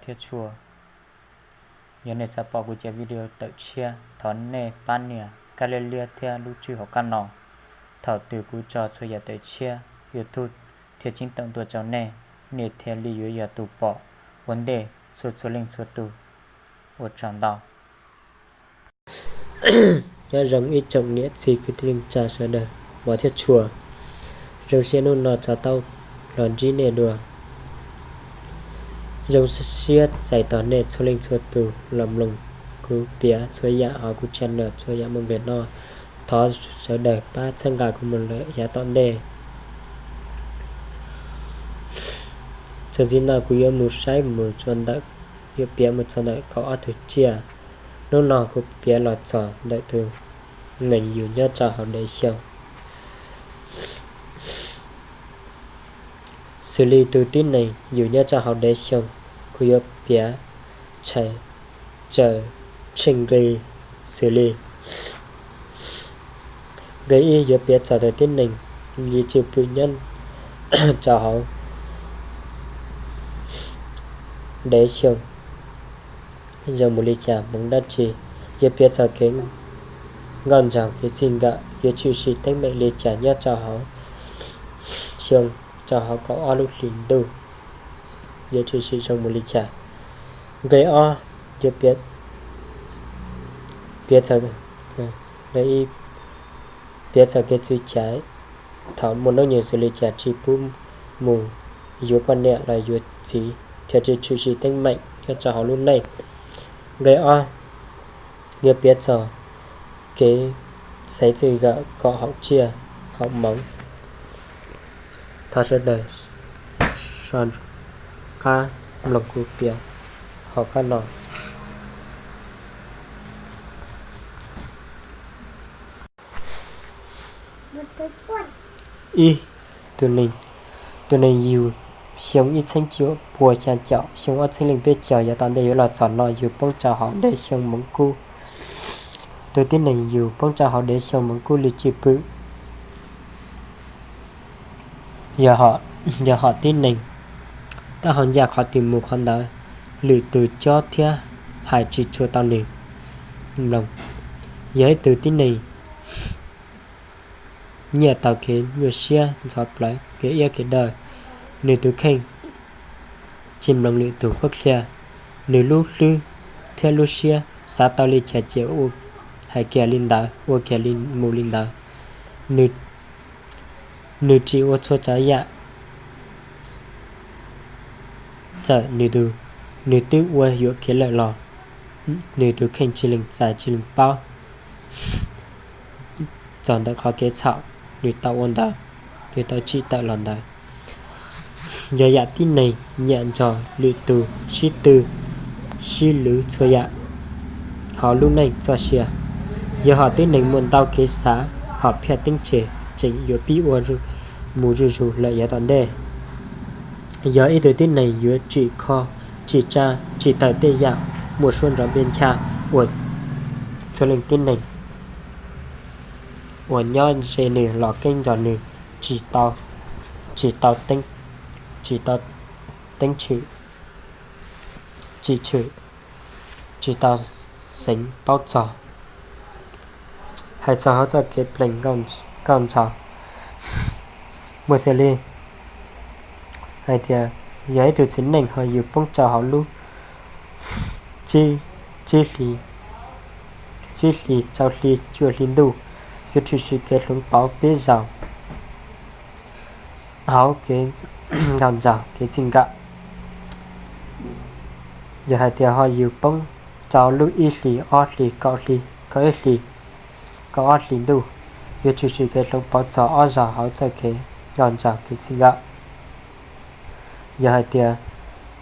thiab tshua. Yog nej xav pom kuv cov video tawm tshiab, thov nej pab nias kab liab liab thiab lub tswb hauv qab no. Thaum twg kuv tso txhua yam tawm tshiab, YouTube thiaj ceeb toom tuaj rau nej, nej thiaj li yuav yog tus pom ua ntej txhua txhua leej txhua tus. Ua tsaug ntau. Nyob zoo ib tsoom niam txiv kwv tij neej tsa sawv daws, hmov thiab tshua. Zoo siab hnub no rov tau los ntsib nej dua. Zoo siab txais tos nej txhua leej txhua tus los mloog kuv piav txhua yam hauv kuv channel txhua yam mus li no. Thov sawv daws pab txhawb nqa kuv mus lawm yav tom ntej. Txuas ntxiv no kuv yuav mus saib mus txog ntawm, yuav piav mus txog ntawm kaum ob tug tsiaj. Hnub no kuv piav los txog ntawm tus neeg yug nyob rau hauv dev xyoo. Xws li tus tib neeg yug nyob rau hauv dev xyoo, kuv yuav piav tshais tsawv tsheej nqi xws li: Nqi ib yuav piav txog tus tib neeg li tswj pwm nyob rau hauv dev xyoo zoo mus li cas, hmoov dab tsi, yuav piav txog kev nkauj nraug kev txij nkawm, yuav tshwm sim teeb meem li cas nyob rau hauv xyoo, rau hauv kaum ob lub hlis ntuj, yuav tshwm sim zoo mus li cas. Nqi ob yuav piav txog, nqi ib piav txog kev txhawb chav thaum muaj hnub nyoog xws li cas tsis pub mus yuav poj niam los yuav txiv thiaj tsis tshwm sim teeb meem nyob rau hauv lub neej. Nqi ob yuav piav txog kev xaiv txij nkawm kom haum tsiaj haum hmoov. Thov sawv daws so qab mloog kuv piav hauv qab no. Ib, tus neeg yug xyoo ib txheeb cuaj pua xya caum, xyoo ob txhiab leej peb caug yav tom ntej yuav los txog no yug poob rau hauv dev xyoo Hmoov Kub. Tus tib neeg yug poob rau hauv dev xyoo Hmoov Kub li tswj pwm yog hom tib neeg, tab ho ncaj qhov twg mus qhov ntawd, lwm tus cob thiab hais tsis tshua tau nws mloog. Yog ib tug tib neeg nyiaj tau kev nyuaj siab ntxhov plawv, kev iab kev daw, nws tus kheej tsis mloog lwm tus qhuab qhia, nws lub hlwb thiab lub siab xav tau li cas ces hais kiag li ntawd, ua kiag li mus li ntawd. Nws tsis ua txhua tsav yam, txawm nws, nws twb ua yuam kev lawm los nws tus kheej tsis lees txais tsis lees paub txog ntawm qhov kev txhaum nws tau ua ntawd, nws tau tsim tawm los ntawd. Yog yam tib neeg nyiam nrog lwm tus sib tw sib lwv txhua yam hauv lub neej txoj sia. Yog hom tib neeg muaj ntau kev xav, hom phiaj teeb tseg tseem yuav pib ua mus zuj zus lawm yav tom ntej. Yog ib tug tib neeg yuav tsim kho tsim tsa tsim tawm tej yam muaj suab nrov nplej ncha uas txhua leej tib neeg uas nyob ze nws los keeb nrog nws tsis tau, tsis tau teeb tshwm, tsis tshwm, tsis tau xeev paub txog. Hais txog hauv txoj kev plees nkauj nraug, muaj xws li hais tias yog ib tug txiv neej ho yug poob rau hauv lub tsib hlis, tsib hlis, rau hli, cuaj hli ntuj, yuav tshwm sim kev hloov pauv peb zaug hauv kev nkauj nraug kev txij nkawm. Yog hais tias ho yug poob rau lub ib hlis, ob hlis, kaum hli, kaum ib hlis, kaum ob hlis ntuj, yuav tshwm sim kev hloov pauv txog ob zaug hauv txoj kev nkauj nraug kev txij nkawm. Yog hais tias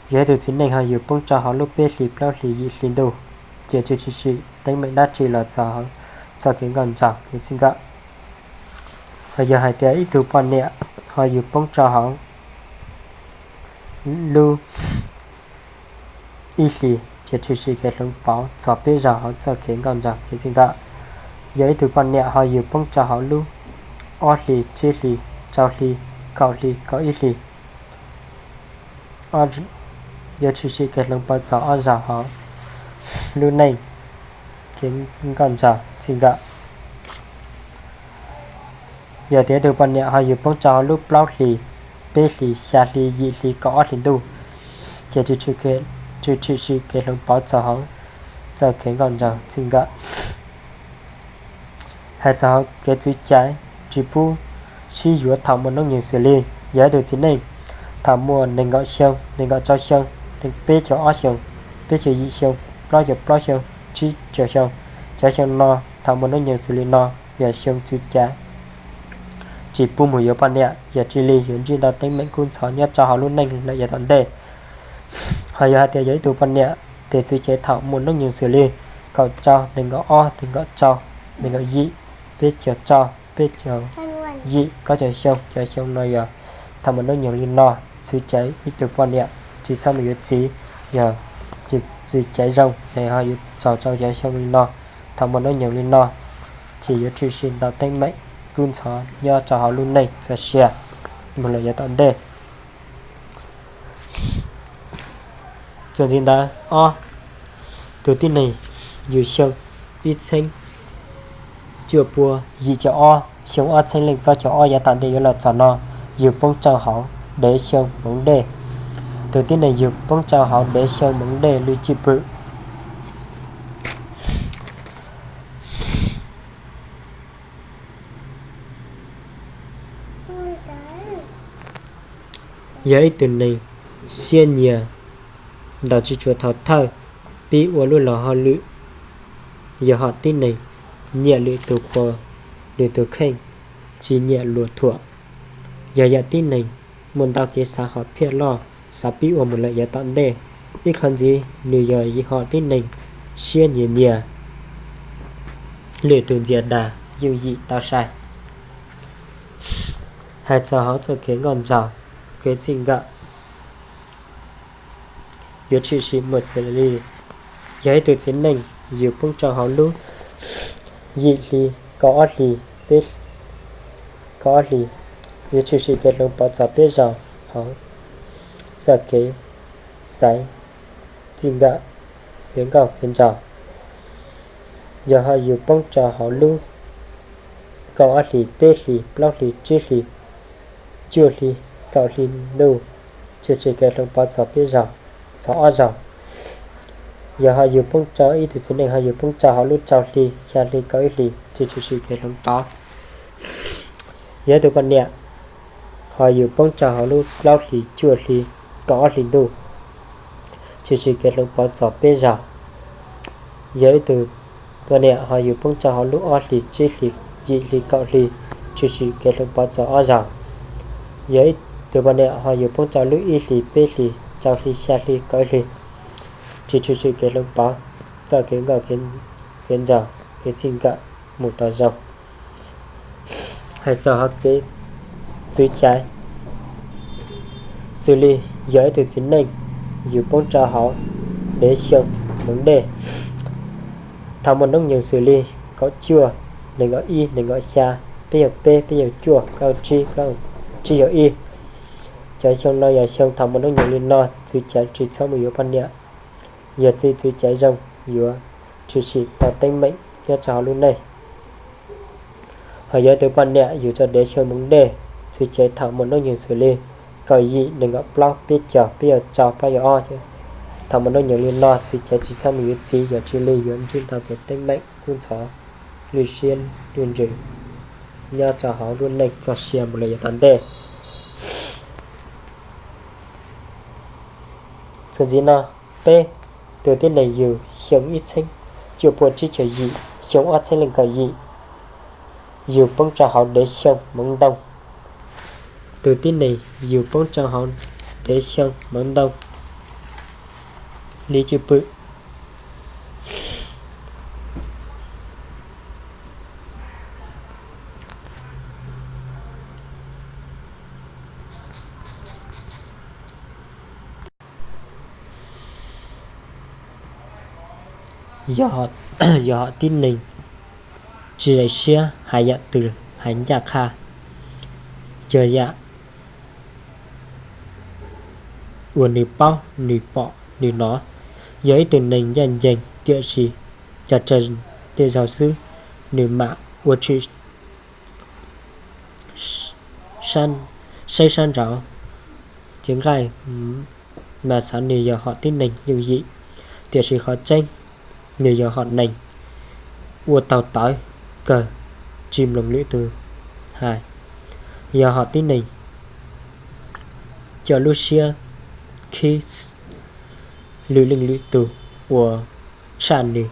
yog ib tug txiv neej ho yug poob rau hauv lub peb hlis, plaub hlis, yim hli ntuj, ces tsis tshwm sim teeb meem dab tsi los txog txoj kev nkauj nraug kev txij nkawm. Ho yog hais tias ib tug poj niam ho yug poob rau hauv lub ib hlis, ces tshwm sim kev hloov pauv txog peb zaug hauv txoj kev nkauj nraug kev txij nkawm. Yog ib tug poj niam ho yug poob rau hauv lub ob hlis, tsib hlis, rau hli, kaum hli, kaum ib hlis, yuav tshwm sim kev hloov pauv txog ob zaug hauv lub neej, kev nkauj nraug txij nkawm. Yog tias ib tug poj niam ho yus poob rau hauv lub plaub hlis, peb hlis, xya hli, yim hli, kaum ob hlis ntuj, ces tshwm sim kev hloov pauv txog hauv txoj kev nkauj nraug txij nkawm. Hais txog hauv kev txwv caiv, tsis pub sib yuav thaum muaj hnub nyoog xws li, yog ib tug txiv neej thaum muaj nees nkaum xyoo, nees nkaum rau xyoo, peb caug ob xyoo, peb caug yim xyoo, plaub caug plaub xyoo, tsib caug xyoo, cov xyoo no thaum muaj hnub nyoog xws li no yog xyoo txwv caiv, tsis pub mus yuav poj niam, yog tsis li yuav ntsib ntau teeb meem kub ntxhov nyob rau hauv lub neej lawm yav tom ntej. Ho yog hais tias yog ib tug poj niam tes txwv caiv thaum muaj hnub nyoog xws li kaum rau, nees nkaum ob, nees nkaum rau, nees nkaum yim, peb caug rau, peb caug yim, plaub caug xyoo, cov xyoo no yog thaum muaj hnub nyoog li no txwv caiv ib tug poj niam tsis txhob mus yuav txiv, yog tsis txwv caiv zoo es ho yuav txog rau cov xyoo li no, thaum muaj hnub nyoog li no ces yuav tshwm sim ntau teeb meem kub ntxhov nyob rau hauv lub neej txoj sia mus lawm yav tom ntej. Txuas ntxiv ntawd, ob, tus tib neeg yug xyoo ib txheeb cuaj pua yim caum ob, xyoo ob txheeb leej plaub caug ob yav tom ntej yuav los txog no, yug poob rau hauv dev xyoo hmoov dej. Tus tib neeg yug poob rau hauv dev xyoo hmoov dej lwm cwj pwm yog ib tug neeg siab nyias ntaus tsis tshua thaum thawj, pib ua lub luag hauj lwm, yog hom tib neeg nyiam lwm tus qhuas, lwm tus kheej, tsis nyiam luag thuam. Yog yam tib neeg muaj ntau kev xav hom phiaj loj, xav pib ua mus lawm yav tom ntej. Ib qho ntxiv nws yog hom tib neeg siab nyias nyias, lwm tus ntxias dag yooj yim tau sai. Hais txog hauv txoj kev nkauj nraug, kev txij nkawm, yuav tshwm sim mus xws li, yog ib tug txiv neej yug poob rau hauv lub yim hli, kaum ob hli, peb, kaum ob hli, yuav tshwm sim kev hloov pauv txog peb zaug hauv txoj kev xaiv txij nkawm, kev nkauj kev nraug. Yog ho yug poob rau hauv lub kaum ob hlis, peb hlis, plaub hlis, tsib hlis, cuaj hli, kaum hli ntuj, tshwm sim kev hloov pauv txog peb zaug, txog ob zaug. Yog ho yug poob rau ib tug txiv neej ho yug poob rau hauv lub rau hli, xya hli, kaum ib hlis, tsis tshwm sim kev hloov pauv. Yog ib tug poj niam ho yug poob rau hauv lub plaub hlis, cuaj hli, kaum ob hlis ntuj, tshwm sim kev hloov pauv txog peb zaug. Yog ib tug poj niam ho yug poob rau hauv lub ob hlis, tsib hlis, yim hli, kaum hli, tshwm sim kev hloov pauv txog ob zaug. Yog ib tug poj niam ho yug poob rau lub ib hlis, peb hlis, rau hli, xya hli, kaum ib hlis, tsis tshwm sim kev hloov pauv txoj kev nkauj kev nraug, kev txij nkawm mus tau zoo. Hais txog hauv kev txwv caiv, xws li yog ib tug txiv neej yug poob rau hauv dev xyoo hmoov dej, thaum muaj hnub nyoog xws li kaum cuaj, nees nkaum ib, nees nkaum xya, peb caug peb, peb caug cuaj, plaub tsib, plaub tsib caug ib. Cov xyoo no yog xyoo thaum muaj hnub nyoog li no txwv caiv tsis txhob mus yuav poj niam. Yog txwv, txwv caiv zoo yuav tshwm sim tau teeb meem nyob rau hauv lub neej. Ho yog ib tug poj niam yug rau dev xyoo hmoov dej, txwv caiv thaum muaj hnub nyoog xws li kaum yim, nees nkaum plaub, peb caug, peb caug rau, plaub caug ob, thaum muaj hnub nyoog li no txwv caiv tsis txhob mus yuav txiv, yog tsis li yuav ntsib ntau kev teeb meem kub ntxhov, lwj siab lwj ntsws nyob rau hauv lub neej txoj sia mus lawm yav tom ntej. Txuas ntxiv no, peb, tus tib neeg yug xyoo ib txheeb cuaj pua tsib caug yim, xyoo ob txheeb leej kaum yim, yug poob rau hauv dev xyoo hmoov ntoo. Tus tib neeg yug poob rau hauv dev xyoo hmoov ntoo li cwj pwm yog hom tib neeg tsis zais siab hais yam twg hais ncaj qha, yog yam uas nws paub, nws pom, nws hnov. Yog ib tug neeg ncaj ncees, tiam sis cov raws tej zaug xwb, nws mam ua tshwm saib sab nraud cev nqaij, mas xav nws yog hom tib neeg yooj yim, tiam sis qhov tseeb nws yog hom neeg ua taug tawv kawg, tsis mloog lwm tus hais, yog hom tib neeg coj lub siab khib lwm leej lwm tus uas tshaj nws.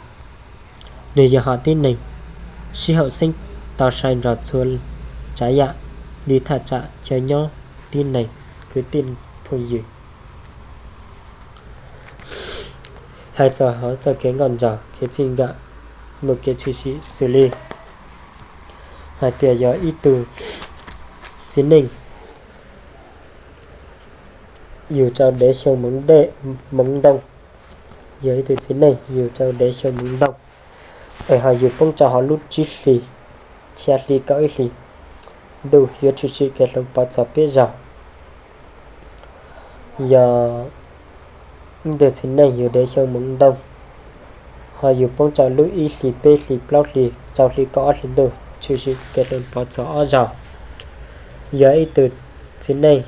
Nws yog hom tib neeg sib haum xeeb tau sai nrog txhua tsav yam li thaj tsam chaw nyob, tib neeg, kwv tij, phooj ywg. Hais txog hauv txoj kev nkauj nraug kev txij nkawm, muaj kev tshwm sim xws li hais tias yog ib tug txiv neej yug rau dev xyoo hmoov ntoo, yog ib tug txiv neej yug rau dev xyoo hmoov ntoo, es ho yug poob rau hauv lub tsib hlis, xya hli, kaum ib hlis ntuj, yuav tshwm sim kev hloov pauv txog peb zaug. Yog ib tug txiv neej yug dev xyoo hmoov ntoo, ho yug poob rau lub ib hlis, peb hlis, plaub hlis, rau hli, kaum ob hlis ntuj, tshwm sim kev hloov pauv txog ob zaug. Yog ib tug txiv neej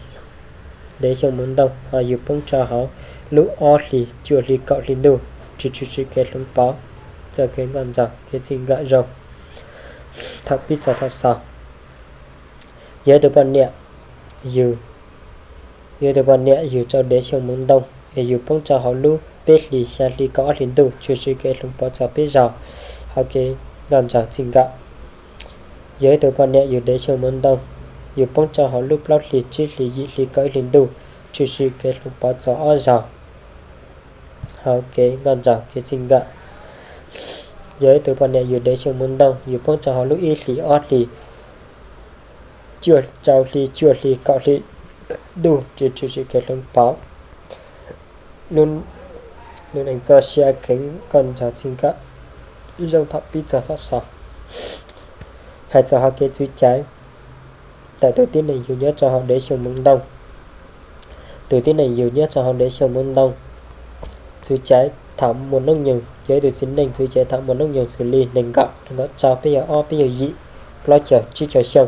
dev xyoo hmoov ntoo, ho yug poob rau hauv lub ob hlis, cuaj hli, kaum hlis ntuj, tsis tshwm sim kev hloov pauv txog kev nkauj nraug kev txij nkawm zoo. Thaum pib txog thaum xaus, yog ib tug poj niam yug, yog ib tug poj niam yug rau dev xyoo hmoov ntoo, es yug poob rau hauv lub peb hlis, xya hli, kaum ob hlis ntuj, tshwm sim kev hloov pauv txog peb zaug hauv kev nkauj nraug txij nkawm. Yog ib tug poj niam yug dev xyoo hmoov ntoo, yug poob rau hauv lub plaub hlis, tsib hlis, yim hli, kaum ib hlis ntuj, tshwm sim kev hloov pauv txog ob zaug hauv kev nkauj nraug kev txij nkawm. Yog ib tug poj niam yug dev xyoo hmoov ntoo, yug poob rau hauv lub ib hlis, ob hlis, cuaj, rau hli, cuaj hli, kaum hli ntuj, tsis tshwm sim kev hloov pauv lub neej txoj sia kev nkauj nraug txij nkawm zoo thaum pib txog thaum xaus. Hais txog hauv kev txwv caiv, tawm tus tib neeg yug nyob rau hauv dev xyoo hmoov ntoo, tus tib neeg yug nyob rau hauv dev xyoo hmoov ntoo, txwv caiv thaum muaj hnub nyoog, yog ib tug txiv neej txwv caiv thaum muaj hnub nyoog xws li nees nkaum, nees nkaum rau, peb caug ob, peb caug yim, plaub caug, tsib caug xyoo.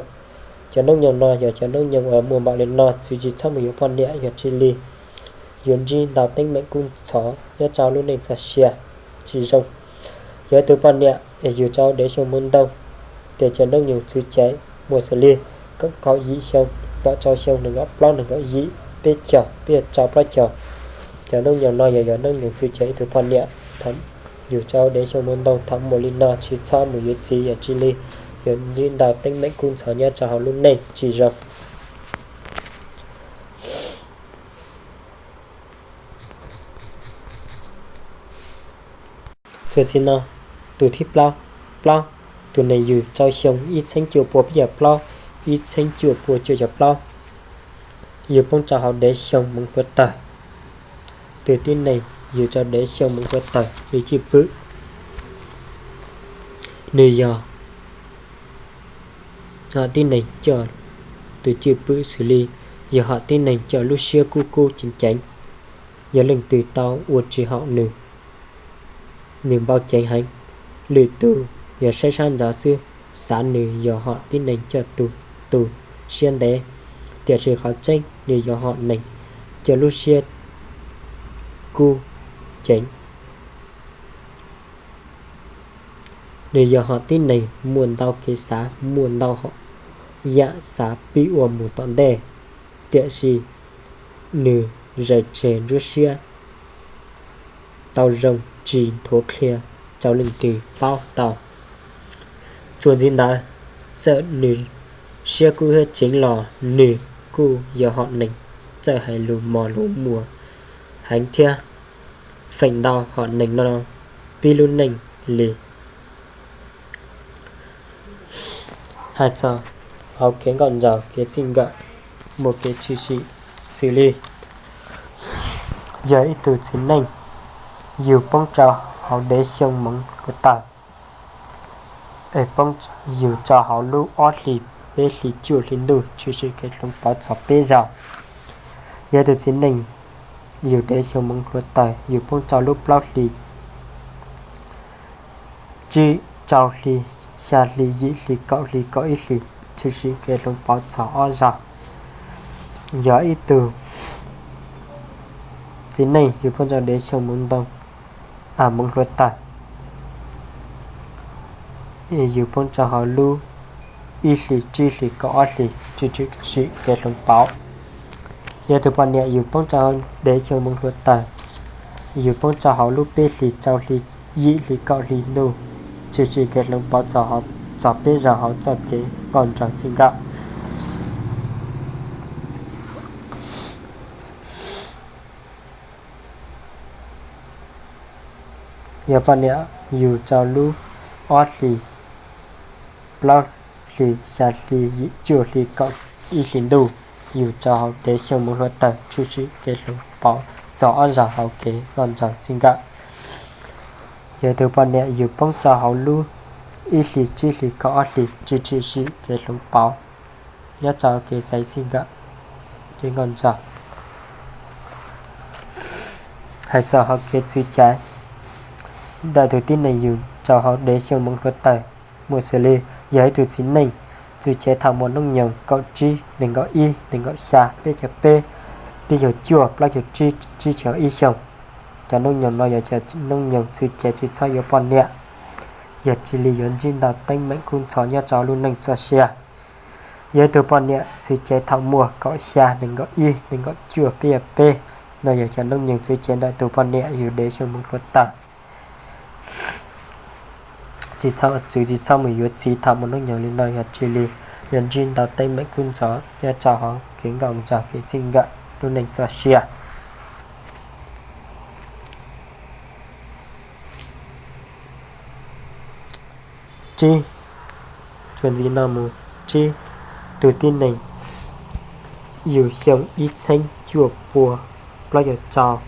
Cov hnub nyoog no yog cov hnub nyoog uas muaj npaum li no txwv tsis txhob mus yuav poj niam, yog tsis li yuav ntsib ntau teeb meem kub ntxhov nyob rau lub neej txoj sia tsis zoo. Yog ib tug poj niam es yug rau dev xyoo hmoov ntoo, tias cov hnub nyoog txwv caiv muaj xws li kaum, kaum yim xyoo, kaum rau xyoo, nees nkaum plaub, nees nkaum yim, peb caug, peb caug rau, plaub caug. Cov hnub nyoog no yog, yog hnub nyoog txwv caiv ib tug poj niam thaum yug rau dev xyoo hmoov ntoo, thaum muaj li no tsis txhob mus yuav txiv, yog tsis li yuav ntsib ntau teeb meem kub ntxhov nyob rau hauv lub neej tsis zoo. Txuas ntxiv no, tus thib plaub, plaub, tus neeg yug rau xyoo ib txhiab cuaj pua peb caug plaub, ib txhiab cuaj pua cuaj caum plaub, yug poob rau hauv dev xyoo hmoov hluav taws. Tus tib neeg yug rau dev xyoo hmoov hluav taws li cwj pwm, nws yog hom tib neeg coj tus cwj pwm xws li yog hom tib neeg coj lub siab kub kub ceev ceev, yog leej twg tau ua tsis haum nws, nws npau ceev heev. Lwm tus yog saib sab nraud xwb xav nws yog hom tib neeg coj tus, tus siab ntev, tiam sis qhov tseeb nws yog hom neeg coj lub siab kub ceev. Nws yog hom tib neeg muaj ntau kev xav, muaj ntau yam xav pib ua mus tom ntej, tiam sis nws zais tseg nruab siab tau zoo tsis nthuav qhia rau leej twg paub tau. Txuas ntxiv ntawd, txawm nws siab kub thiab ceev los nws kuj yog hom neeg txawj hais lus mos lus muas heev thiab. Feem ntau hom neeg no pib lub neej li. Hais txog hauv kev nkauj nraug kev txij nkawm, muaj kev tshwm sim xws li yog ib tug txiv neej yug poob rau hauv dev xyoo hmoov hluav taws, es poob yug rau hauv lub ob hlis, peb hlis, cuaj hli ntuj, tshwm sim kev hloov pauv txog peb zaug. Yog tus txiv neej yus dev xyoo moov hluav taws yus poob rau lub plaub hlis, tsib, rau hli, xya hli, yim hli, kaum hli, kaum ib hlis, tshwm sim kev hloov pauv txog ob zaug. Yog ib tug txiv neej yus poob rau dev xyoo moov ntoo, moov hluav taws, yus poob rau hauv lub ib hlis, tsib hlis, kaum ob hlis, tshwm sim kev hloov pauv. Yog tus poj niam yus poob rau hauv dev xyoo moov hluav taws, yus poob rau hauv lub peb hlis, rau hli, yim hli, kaum hli ntuj, tshwm sim kev hloov pauv txog peb zaug hauv txoj kev nkauj nraug txij nkawm. Yog poj niam yus rau lub ob hlis, plaub hlis, xya hli, yim, cuaj hli, kaum ib hlis ntuj, yus rau hauv dev xyoo moov hluav taws, tshwm sim kev hloov pauv txog ob zaug hauv kev nkauj nraug txij nkawm. Yog tus poj niam yus poob rau hauv lub ib hlis, tsib hlis, kaum ob hlis, tshwm sim kev hloov pauv nyob rau kev xaiv txij nkawm, kev nkauj nraug. Hais txog hauv kev txwv caiv, ntawm tus tib neeg yus rau hauv dev xyoo moov hluav taws, muaj xws li yog ib tug txiv neej txwv caiv thaum muaj hnub nyoog kaum tsib, nees nkaum ib, nees nkaum xya, peb caug peb, peb caug cuaj, plaub caug tsib, tsib caug ib xyoos. Cov hnub nyoog no yog cov hnub nyoog txwv caiv tsis txhob yuav poj niam, yog tsis li yuav ntsib ntau teeb meem kub ntxhov nyob rau lub neej txoj sia. Yog ib tug poj niam txwv caiv thaum muaj kaum xya, nees nkaum ib, nees nkaum cuaj, peb caug peb, no yog cov hnub nyoog txwv caiv ntawm tus poj niam yus dev xyoo moov hluav taws. Tsis txhob, txwv tsis txhob mus yuav txiv thaum muaj hnub nyoog li no, yog tsis li yuav ntsib ntau teeb meem kub ntxhov nyob rau hauv kev nkauj nraug, kev txij nkawm, lub neej txoj sia. Tsib, txuas ntxiv no mus, tsib, tus tib neeg yus xyoo ib txheeb cuaj pua plaub caug rau,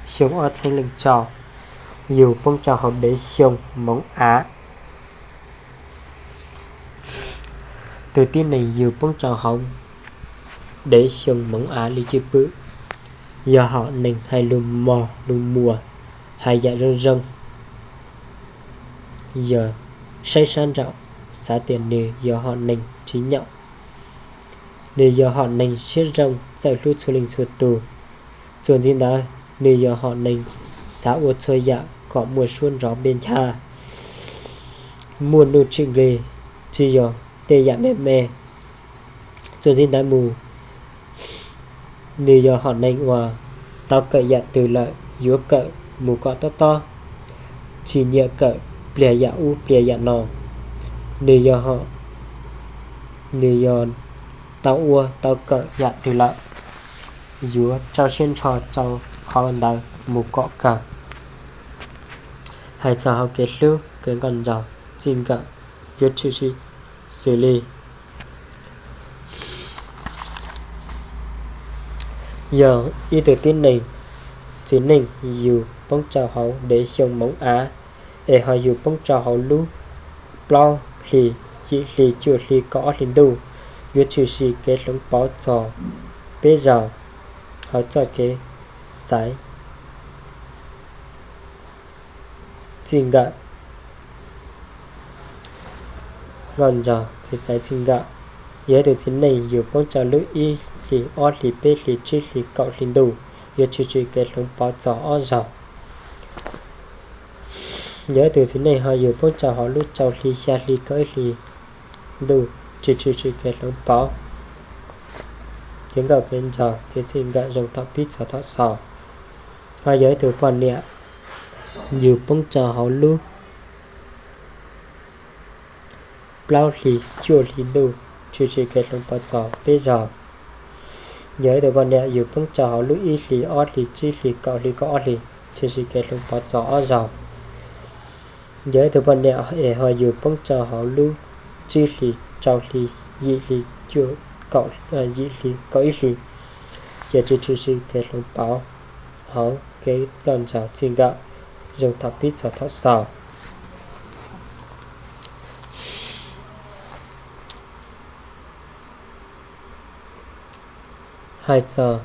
xyoo ob txheeb leej rau, yus poob rau hauv dev xyoo moov av. Tus tib neeg yus poob rau hauv dev xyoo moov av li cwj pwm, yog hom neeg hais lus mog lus muas, hais yam zoo zoo, yog saib sab nraum xav tias nws yog hom neeg tsis nyaum, nws yog hom neeg siab zoo txawj hlub txhua leej txhua tus. Txuas ntxiv ntawd, nws yog hom neeg xav ua txhua yam kom muaj suab nrov npe ncha, muaj nuj tsim nqi, tsis yog tej yam me me. Txuas ntxiv ntawd mus, nws yog hom neeg uas tau kawm yam twg lawm yuav kawm mus kom tob tob, tsis nyiam kawm pliag yam ub pliag yam no. Nws yog, nws yog tau ua tau kawm yam twg lawm yuav rau siab nrho rau qhov ntawd mus kom kawg. Hais txog hauv kev hlub kev nkauj nraug txij nkawm yuav tshwm sim xws li yog ib tug tib neeg, txiv neej yus poob rau hauv dev xyoo moov av, es ho yus poob rau hauv lub plaub hlis, yim hli, cuaj hli, kaum ob hlis ntuj, yuav tshwm sim kev hloov pauv txog peb zaug hauv txoj kev xaiv txij nkawm, nkauj nraug kev xaiv txij nkawm. Yog ib tug txiv neej yus poob rau lub ib hlis, ob hlis, peb hlis, tsib hlis, kaum hlis ntuj, yuav tshwm sim kev hloov pauv txog ob zaug. Yog ib tug txiv neej ho yus poob rau hauv lub rau hli, xya hli, kaum ib hlis ntuj, tshwm sim kev hloov pauv kev nkauj kev nraug kev txij nkawm zoo thaum pib txog thaum xaus. Ho yog ib tug poj niam yus poob rau hauv lub plaub hlis, cuaj hlis ntuj, tshwm sim kev hloov pauv txog peb zaug. Yog ib tug poj niam yus poob rau hauv lub ib hlis, ob hlis, tsib hlis, kaum hli, kaum ob hlis, tshwm sim kev hloov pauv txog ob zaug. Yog ib tug poj niam es ho yus poob rau hauv lub tsib hlis, rau hli, yim hli, yim hli, kaum ib hlis, ces tshwm sim kev hloov pauv hauv kev nkauj nraug txij nkawm zoo thaum pib txog thaum xaus. Hais txog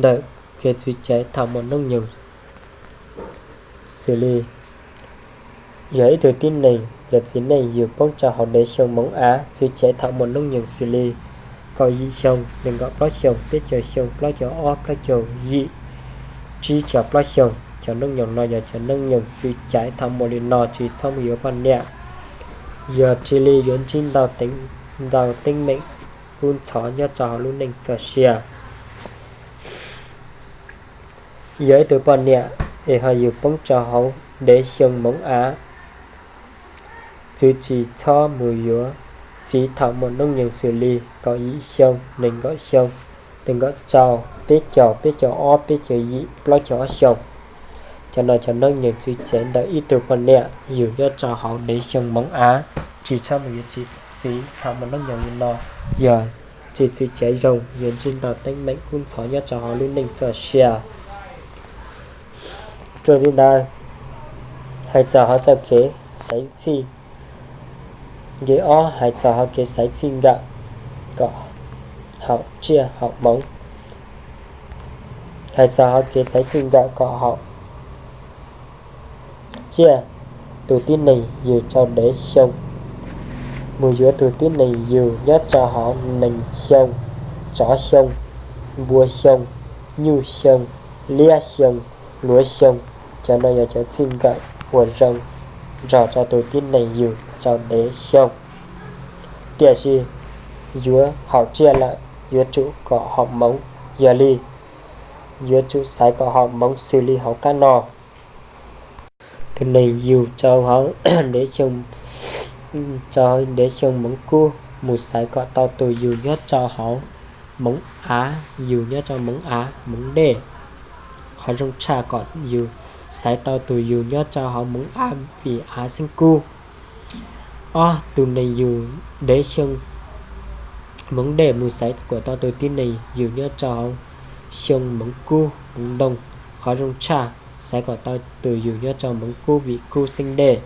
ntawm kev txwv caiv thaum muaj noob nyoog xws li yog ib tug tib neeg yog txiv neej yug poob rau hauv dev xyoo moov av, txwv caiv thaum muaj noob nyoog xws li kaum yim xyoo, nees nkaum plaub xyoo, peb caug xyoo, plaub caug ob, plaub caug yim, tsib caug plaub xyoo. Cov noob nyoog no yog cov noob nyoog txwv caiv thaum muaj li no tsis txhob mus yuav poj niam, yog cia li yuav ntsib ntau teeb meem kub ntxhov nyob rau hauv lub neej txoj sia. Yog ib tug poj niam es ho yug poob rau hauv dev xyoo moov av, txwv tsis txhob mus yuav txiv thaum muaj noob nyoog xws li kaum yim xyoo, nees nkaum xyoo, nees nkaum rau, peb caug, peb caug ob, peb caug yim, plaub caug ob xyoo. Cov no cov noob nyoog txwv caiv ntawm ib tug poj niam yug nyob rau hauv dev xyoo moov av, tsis txhob mus yuav txiv thaum muaj noob nyoog li no, yog tsis txwv caiv zoo yuav ntsib ntau teeb meem kub ntxhov nyob rau hauv lub neej txoj sia. Txuas ntxiv ntawd, hais txog hauv txoj kev xaiv txij. Nqe ob, hais txog hauv kev xaiv txij nkawm kom haum tsiaj haum hmoov. Hais txog hauv kev xaiv txij nkawm kom haum tsiaj, tus tib neeg yug rau dev xyoo mus yuav tus tib neeg yug nyob rau hauv nees xyoo, tsov xyoo, npua xyoo, nyuj xyoo, liab xyoo, hluav xyoo. Cov no yog cov txij nkawm uas zoo nrog rau tus tib neeg yug rau dev xyoo. Tiam sis yuav haum tsiaj lawm yuav tsum kom haum hmoov, yog li yuav tsum xaiv kom haum hmoov xws li hauv qab no. Tus neeg yug rau hauv dev xyoo, rau hauv dev xyoo moov kub mus xaiv kom tau tus yug nyob rau hauv moov av, yug nyob rau moov av moov dej. Qhov zoo tshaj kom yug xaiv tau tus yug nyob rau hauv moov av vim av xeeb kub. Ob, tus neeg yug dev xyoo moov dej mus xaiv kom tau tus tib neeg yug nyob rau hauv xyoo moov kub moov ntoo. Qhov zoo tshaj xaiv kom tau tus yug nyob rau moov kub vim kub xeeb dej.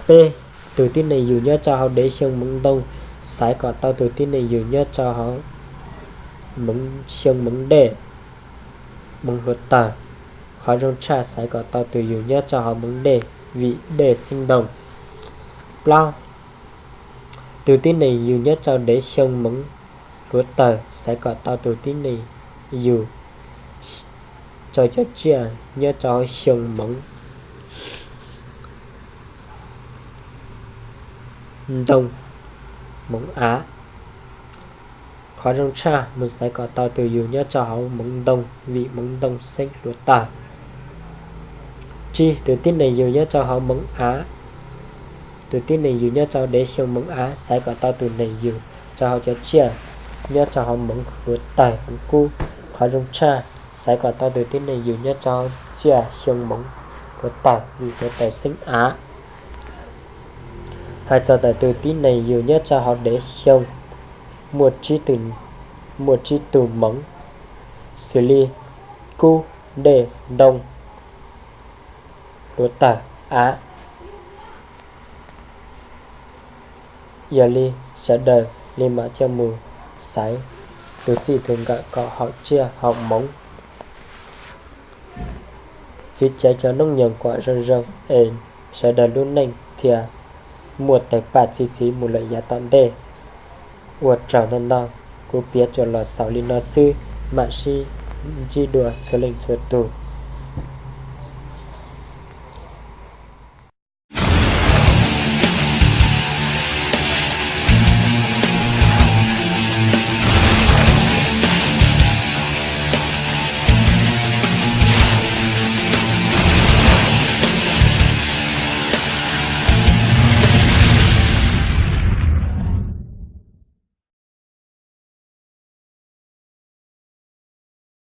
Peb, tus tib neeg yug nyob rau hauv dev xyoo moov ntoo xaiv kom tau tus tib neeg yug nyob rau hauv xyoo moov dej moov hluav taws. Qhov zoo tshaj xaiv kom tau tus yug nyob rau hauv moov dej vim dej xeeb ntoo. Plaub, tus tib neeg yug nyob rau dev xyoo moov hluav taws xaiv kom tau tus tib neeg yug rau cov tsiaj nyob rau hauv xyoo moov ntoo, moov av. Qhov zoo tshaj mus xaiv kom tau tus yug nyob rau hauv moov ntoo vim moov ntoo xeeb hluav taws. Tsib, tus tib neeg yug nyob rau hauv moov av, tus tib neeg yug nyob rau dev xyoo moov av xaiv kom tau tus neeg yug rau hauv cov tsiaj nyob rau hauv moov hluav taws moov kub. Qhov zoo tshaj xaiv kom tau tus tib neeg yug nyob rau hauv tsiaj xyoo moov hluav taws vim hluav taws xeeb av. Hais txog ntawm tus tib neeg yug nyob rau hauv dev xyoo, muaj tsib tug moov xws li kub, dej, ntoo, hluav taws, av. Yog li sawv daws li mam coj mus xaiv tus txij tus nkawm kom haum tsiaj haum moov, txwv caiv cov noob nyoog kom zoo zoo es sawv daws lub neej thiaj muaj tawg paj txi txiv mus lawm yav tom ntej. Ua tsaug ntau ntau, kuv piav tsuas los xaus li no xwb, mam sib ntsib dua txhua leej txhua tus.